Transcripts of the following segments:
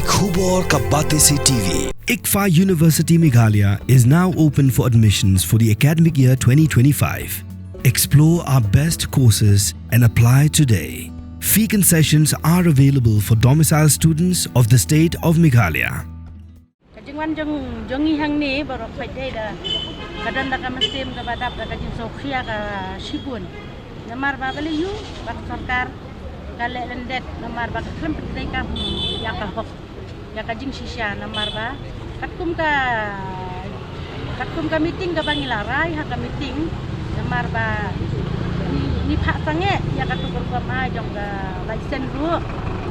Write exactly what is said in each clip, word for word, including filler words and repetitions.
Khubor ka Batesi T V. ICFAI University Meghalaya is now open for admissions for the academic year twenty twenty-five. Explore our best courses and apply today. Fee concessions are available for domicile students of the state of Meghalaya. Ka jingwan jong jong ngi hangne baroh peit dei da ka don da ka mynsiem kaba dap da ka jingsngewkhia ka shibun. Namar ba balei ïa u ba ka sorkar ka leh lyndet namar ba ka khlem pyntrei kam ïa ka hok ïa ka jingshisha namar ba katkum ka katkum ka meeting kaba ngi la rai ha ka meeting namar ba ngi ngi phah sangeh ïa ka tukur kama jong ka license ruh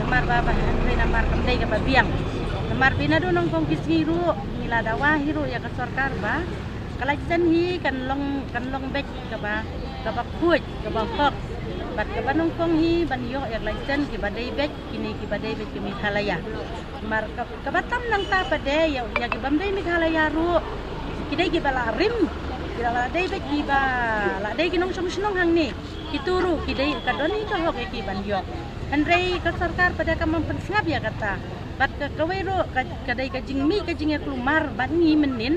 namar ba ba hynrei namar kam dei kaba biang namar ba naduh nyngkong ki sngi ruh ngi la dawa hi ruh ïa ka sorkar ba ka license hi kan long kan long beit kaba kaba khuid kaba hok bad kaba nyngkong hi ban ïoh ïa ka license kiba dei beit kine kiba dei beit ki Meghalaya. Mar ka kaba tam nangta pat de ïa ïa ki bym dei Meghalaya ruh ki dei kiba la rim ki la dei beit kiba la dei ki nongshong shnong hangne. Kitu ruh ki dei ka don hi ka hok ïa ki ban ïoh. Hynrei ka sorkar pat de kam pynsngap ïa kata. Bad ka kawei ruh ka, ka dei ka jingmih ka jingïakulmar bad ngi mynnin.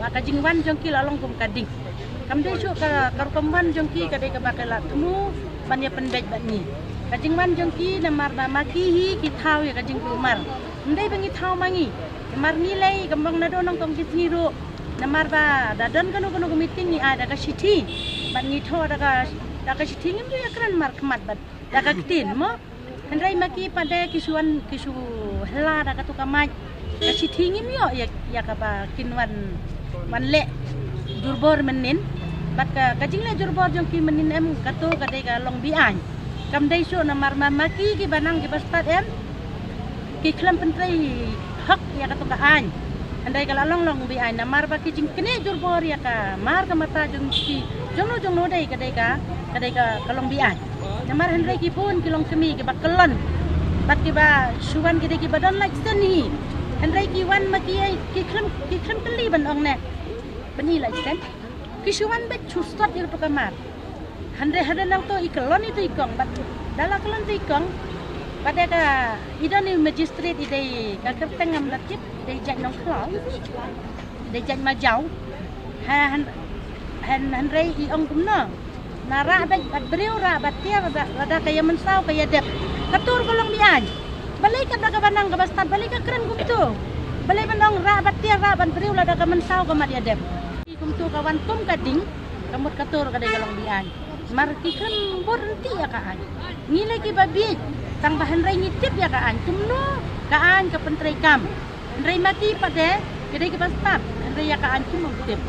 Ba ka jingwan jong ki la long kum ka ding. Kam dei shuh ka, ka rukom wan jong ki ka dei kaba ka la thmu ban ïa pynbeit bad ngi. Ka jingwan jong ki namar ba ma ki hi ki thaw ïa ka jingkulmar. Ym dei ba ngi thaw ma ngi. Namar ngi lei ka mong naduh nyngkong ki sngi ruh. Namar ba da don kano kano ka meeting ngi ai da ka shithi. Bad ngi thoh da ka da ka shithi ngim ju ïakren markhmat bad da ka ktien mo. Hynrei ma ki pat de ki shu wan ki shu hla da katu ka mic. Ka shithi ngim ïoh ïa ïa kaba kin wan wan leh jurbor mynnin. Bad ka ka jingleh jurbor jong ki mynnin em katu ka dei ka long biang. Kam dei shuh namar ma ma ki kiba nang kiba stad em ki khlem pyntrei hok ïa katu ka aiñ. Hynrei ka la long long biang namar ba ki jingknieh jurbor ïa ka mar ka mata jong ki jong no jong no dei ka dei ka ka dei ka ka long biang. Namar hynrei ki bun ki long kmie kiba kyllon bad kiba shu wan ki dei kiba don license hi. Hynrei ki wan ma ki ki khlem ki khlem kylli ban ong ne ban i license. Ki shu wan beit shu stot ïa katu ka mar. Hynrei hadien nangto i kyllon itu i kong bad da la kyllon itu i kong bad da ka i don i magistrate i dei ka kyrteng ngam da tip i dei jait Nongkhlaw i dei jait Majaw. Ha hyn hyn hynrei i ong kumno na rah beit bad briew rah bad tiar lada ka ïa mynsaw ka ïa dep ka tur ka long biang. Balei ka da kaba nang kaba stad balei ka kren kumto balei ban ong rah bad tiar rah bad briew lada ka mynsaw ka mat ïa dep. Kumtu ka wan kum ka ding ka mut ka tur ka dei ka long biang. Mar ki khlem bor rynti ïa ka aiñ. Ngi lei kiba bieit tang ba hynrei ngi tip ïa ka aiñ kumno ka aiñ ka pyntrei kam. Hynrei ma ki pat de ki dei kiba stad hynrei ïa ka aiñ kim ym tip.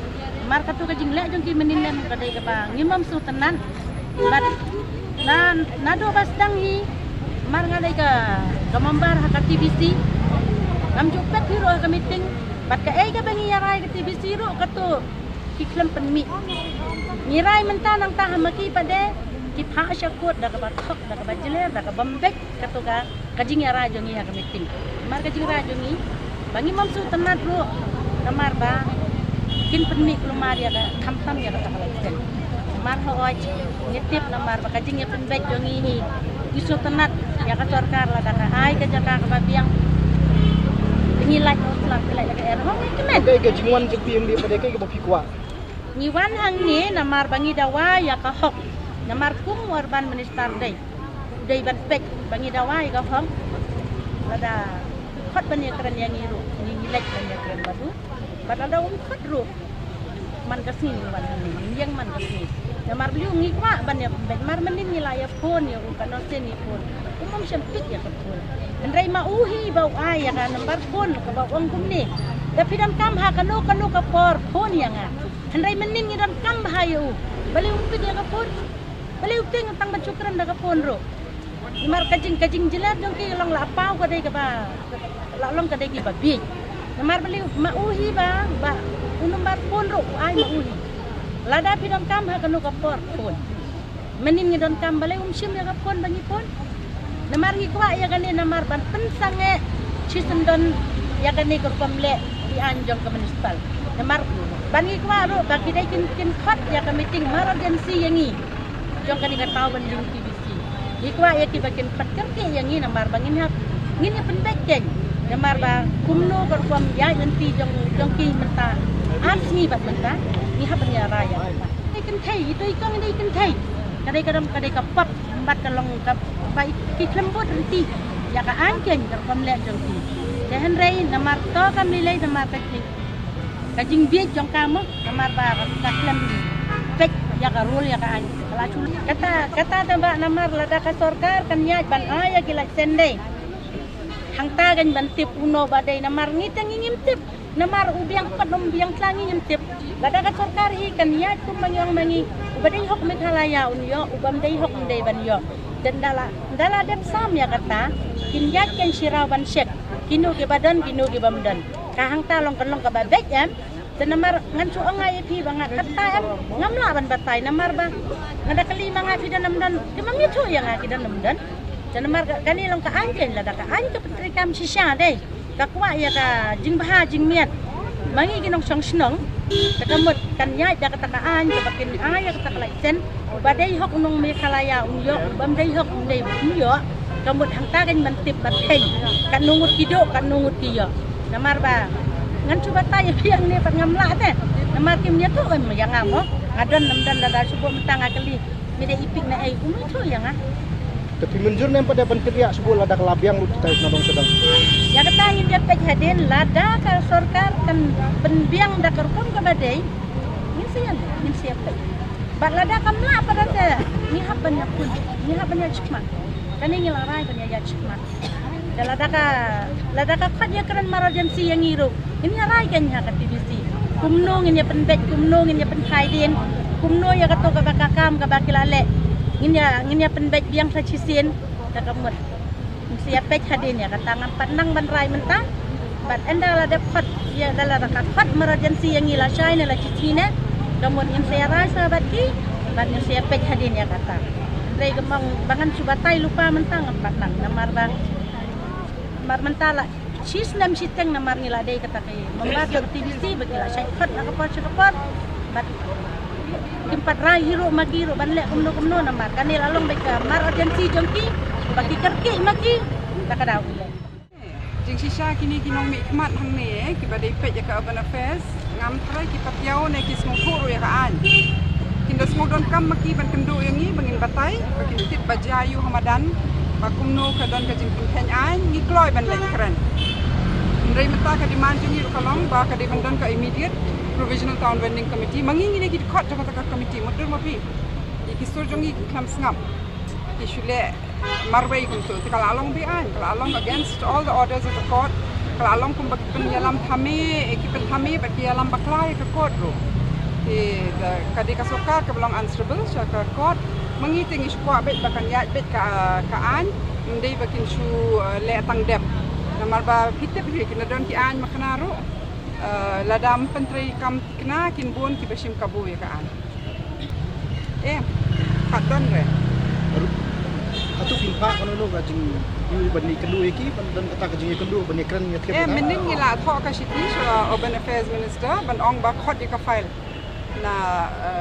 Mar katu ka jingleh jong ki mynnin lem ka dei kaba ngim ym sngewtynnat. Bad na naduh ba sdang hi mar nga dei ka ka member ha ka T B C. Ngam ju peit hi ruh ha ka meeting bad kaei kaba ngi ïa rai ka T B C ruh katu ki khlem pynmih. Ngi rai mynta nangta ha ma ki pat de ki phah sha kut da kaba thok da kaba jler da kaba mbek katu ka ka jingïarai jong ngi ha ka meeting. Namar ka jingrai jong ngi ba ngi mom sngewtynnat ruh namar ba kin pynmih kulmar ïa ka khamtam ïa kata ka license. Namar hooid ngi tip namar ba ka jingïapynbeit jong ngi hi ngi sngewtynnat ïa ka sorkar lada ka ai ka jaka kaba biang. Ngi lait hok lang ki lait la ka er hok ngi kmen. Ka jingwan jong phi ym dei pat ka kaba phi kwah. Ngi wan hangne namar ba ngi dawa ïa ka hok. Namar kum u urban minister dei dei ban peit ba ngi dawa ïa ka hok. Lada khot ban ïakren ïa ngi ruh ngi ngi leit ban ïakren bad u. Bad lada um khot ruh man ka sngi ngi wan hangne ngi ïeng man ka sngi. Namar balei ngi kwah ban ïa pynbeit mar mynnin ngi la ïa phone ïa u ka nonsen ngi phone. Um ym shym peit ïa ka phone. Hynrei ma u hi ba u ai ïa ka number phone kaba u ong kumne. Da phi donkam ha kano kano ka por phone ïa nga. Hynrei mynnin ngi donkam bha ïa u. Balei um peit ïa ka phone. Balei u tieng tang ban shu kren da ka phone ruh. Namar ka jing ka jingjyllep jong ki ka long la paw ka dei kaba la long ka dei kiba bieit. Namar balei ma u hi ba ba u number phone ruh u ai ma u hi. Lada phi donkam ha kano ka por phone. Mynnin ngi donkam balei um shim ïa ka phone ba ngi phone. Namar ngi kwah ïa kane namar ban pynsangeh shisyndon ïa kane ka rukom leh ki aiñ jong ka municipal. Namar ban ngi kwah ruh ba ki dei kin kin khot ïa ka meeting mar urgency ïa ngi jong kane ka taw ban jong T B C. Ngi kwah ïa ki ba kin pat kyrkieh ïa ngi namar ba ngin hap ngin ïa pynbeit kein. Namar ba kumno ka rukom ïaid lynti jong, jong ki mynta ar sngi bad mynta ngi hap ban ïarai ïa kata. Dei kynthei, ito i kong dei kynthei. Ka dei ka dam, ka dei ka pop bad ka long ka ba i, ki khlem bud lynti ïa ka aiñ keiñ ka rukom leh jong ki. Te hynrei namar to kam lei lei namar ka jing, ka jingbieit jong ka mo, namar ba ka khlem peit ïa ka rule ïa ka aiñ. Kata, kata te ba namar lada ka sorkar kan ïaid ban ai ïa ki lait sendei. Hangta kan ban tip uno ba dei namar ngi te ngi ngim tip. Namar u biang pat um biang tla ngi ngim tip. Lada ka sorkar hi kan ïaid kum ba ngi ong ma ngi. U ba dei hok Meghalaya un ïoh, u bym dei hok um dei ban ïoh. Te nda la, nda la dep sam ïa kata, kin ïaid kan shiraw ban check. Kino ki ba don, kino ki bym don. Ka hangta long kan long kaba beit em. Te namar ngan shu ong ïa phi ba nga kata em, ngam lah ban batai namar ba nga da kylli ma nga phi don ym don, ki ma ngi thuh ïa nga ki don ym don. Te namar ka, kane long ka aiñ keiñ, lada ka aiñ ka pyntreikam shisha dei ka kwah ïa ka jingbha jingmiat. Ma ngi ki nongshong shnong, te ka mut kan ïaid da kata ka aiñ kaba kin ai ïa kata ka laisen. Ba dei hok u nong Meghalaya un ïoh, bym dei hok un dei un ïoh. Ka mut hangta kan ban tip ban theng. Katno ngut ki duh, katno ngut ki ïoh. Namar ba ngan shu batai ïa phi hangne pat ngam lah te. Namar kim ïathuh em ïa nga mo. Nga don ym don lada shu buh mynta nga kylli. Me dei i pik na ei, um ïathuh ïa nga. Te phi mynjur ne em pat ban kylli ïa shu buh lada ka la biang lut kita na dong sha dong. Ïa kata ngin ïa peit hadien lada ka sorkar kan pynbiang da ka rukom kaba dei. Ngin sa ïa, ngin sa ïa peit. Bad lada kam lah pat te ngi hap ban ïa pun, ngi hap ban ïa shikmat. Kane ngi la rai ban ïa, ïa shikmat. Da lada ka, lada ka khot ïa kren emergency ïa ngi ruh. Ngin ïa rai keiñ ha ka T V C. Kumno ngin ïa pynbeit, kumno ngin ïa pynkhie dien, kumno ïa kato kaba ka kam kaba ki la leh. Ngin ïa, ngin ïa pynbeit biang sa shisien, da ka mut. Ngin sa ïa peit hadien ïa kata, ngam pat nang ban rai mynta. Bad ynda la dep khot ïa, da la ka khot emergency ïa ngi lashai ne la shithi ne. Ka mut ngin sa ïa rai sa bad ki, bad ngin sa ïa peit hadien ïa kata. Hynrei ka mong ba ngan shu batai lypa mynta ngam pat nang namar ba. Namar mynta la shi snem shiteng namar ngi la dei kata ka member ka T V C ba ki la shait khot na ka por sha ka por. Bad kim pat rai hi ruh ma ki ruh ban leh kumno kumno namar kane la long beit ka emergency jong ki ba ki kyrkieh ma ki. Ta ka daw. Jingshisha kine ki nongmihkhmat hangne kiba dei peit ïa ka Urban Affairs ngam tharai ki patiaw ne ki sngewthuh ruh ïa ka aiñ. Kin da sngew donkam ma ki ban kynduh ïa ngi ba ngin batai ba kin tip ba jia aïu ha madan ba kumno ka don ka jingpynkheiñ aiñ ngi kloi ban leit kren. Hynrei mynta ka demand jong ngi ruh ka long ba ka dei ban don ka immediate Provisional Town Vending Committee. Ma ngi ngi dei ki dkhot jong kata ka committee mutdur ma phi. Ïa ki sur jong ngi ki khlem sngap. Ki shu leh marwei kumto, te ka la long be-aiñ, ka la long against all the orders of the court, ka la long kumba ki pynïalam thame, eh, ki pynthame bad ki ïalam bakla ïa ka court ruh. Te da ka dei ka sorkar kaba long answerable sha ka court. Ma ngi te ngi shu kwah beit ba kan ïaid beit ka, ka aiñ, ym dei ba kin shu, eh, leh tang dep. Namar ba phi tip hi kin da don ki aiñ makna ruh, eh, lada ym pyntreikam thikna kin bun kiba shim kabu ïa ka aiñ. Eh, pat don re. Hato phin phah kano kano ka jingïohi ban ïakynduh ïa ki, ban don kata ka jingïakynduh ban ïakren ïa ki. Eh, mynnin ngi la thoh ka shithi sha Urban Affairs Minister ban ong ba khot ïa ka file na,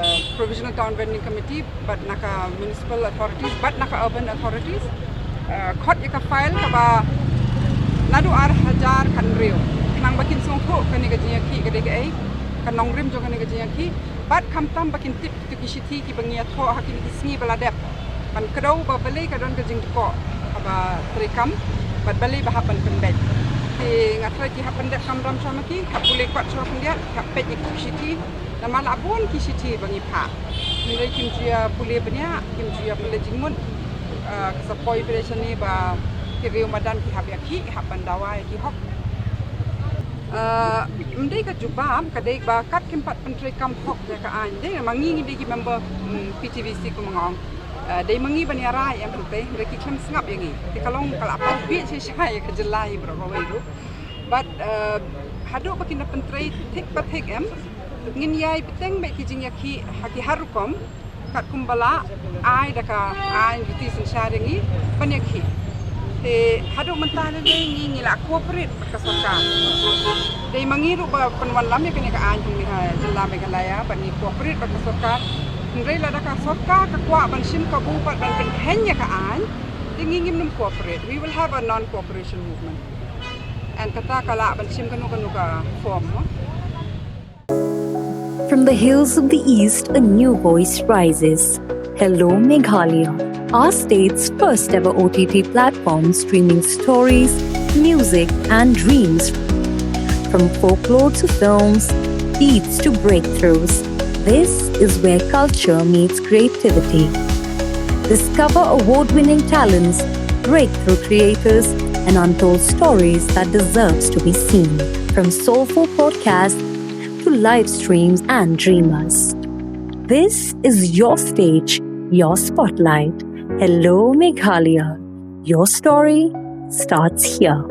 eh, Provisional Town Vending Committee bad na ka Municipal Authorities bad na ka Urban Authorities. Eh, khot ïa ka file kaba naduh ar hajar khathynriew. Khnang ba kin sngewthuh kane ka jingïakhih ka dei kaei, ka nongrim jong kane ka jingïakhih. Bad khamtam ba kin tip kito ki shithi kiba ngi ïathoh ha kine ki sngi ba la dep. Ban kdew ba balei ka don ka jingdkoh kaba treikam bad balei ba hap ban pynbeit. Te nga tharai ki hap pyndep kamram shuwa ma ki, hap pule kwat shuwa khyndiat, hap peit ïa ki shithi. Namar la bun ki shithi ba ngi phah. Hynrei kim ju ïa pule bniah, kim ju ïa pule jingmut. Ah, ka sa poi beit shane ba ki riew madan ki hap ïakhih, hap ban dawa ïa ki hok. Ah, ym dei ka jubab, ka dei ba kat kim pat pyntreikam hok ïa ka aiñ. Dei ma ngi ngi dei ki member, mm, P T V C kum nga ong. Ah, dei ma ngi ban ïarai em, hynrei ki khlem sngap ïa ngi. Te ka long ka la poi beit shisha ïa ka jylla hi baroh kawei ruh. Bad, ah, haduh ba kin da pyntrei thik pa thik em, ngin ïai bteng beit ki jingïakhih ha ki har rukom. Katkum ba la ai da ka aiñ ruti synshar ïa ngi ban ïakhih. Te haduh mynta lei lei ngi ngi la cooperate bad ka sorkar. Dei ma ngi ruh ba pynwanlam ïa kane ka aiñ hangne ha jylla Meghalaya bad ngi cooperate bad ka sorkar. Hynrei lada ka sorkar ka kwah ban shim kabu bad ban pynkheiñ ïa ka aiñ, te ngi ngim nym cooperate. We will have a non-cooperation movement. Kata ka lah ban shim kano kano ka form, no? From the hills of the East, a new voice rises. Hello, Meghalaya. Our state's first ever O T T platform streaming stories, music, and dreams. From folklore to films, beats to breakthroughs, this is where culture meets creativity. Discover award winning talents, breakthrough creators, and untold stories that deserves to be seen. From soulful podcasts to live streams and dreamers. This is your stage, your spotlight. Hello, Meghalaya. Your story starts here.